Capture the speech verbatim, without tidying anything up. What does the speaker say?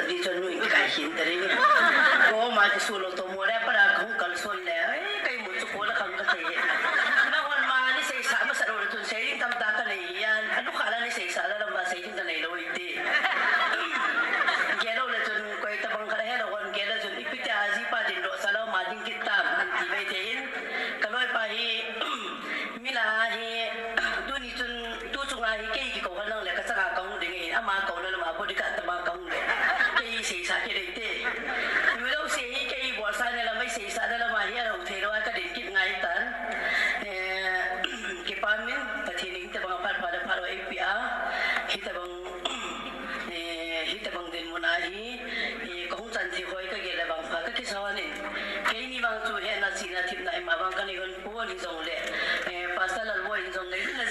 Di chun nu in kai hin ta ring. Ko ma ki su lo to mo le para kong kal son le. Ai, kai mu chu ko la kham ka thei. Na hon ma ni sei sa ma sa lo le chun sei ding tam ta ka nei yan. Anu kha la ni sei sa la lam ba sei ding ka nei lo i ti. Ke lo le chun koi ta bang kha he lo hon ke le chun ipi ti a ji pa din lo sa lo ma ding ki tam an ti bai te in. Ka loi pa hi mi la hi tu ni chun tu chunga hi kei ki ko ha nang le ka changa ka hung ding in ama ko le ma ko di ka ta ma ka hung le. Kei sei sa ke dei te. Mi lo sei hi kei bol sa ne la mai sei sa ne la ma hi a lo thei lo a ka din kit ngai tan. Eh, ki pa min Pathen in te bang a phat phat a phat lo ei pi a. Hi te bang, eh, hi te bang din mun a hi, eh, ka hung chan thi hoi ka gel le bang pha ka ki sa hon in. Kei ni bang chu he na chi na thip na i ma bang ka nei hon pu hon hi jong le. Eh, Pastor Lalboi in jong nei le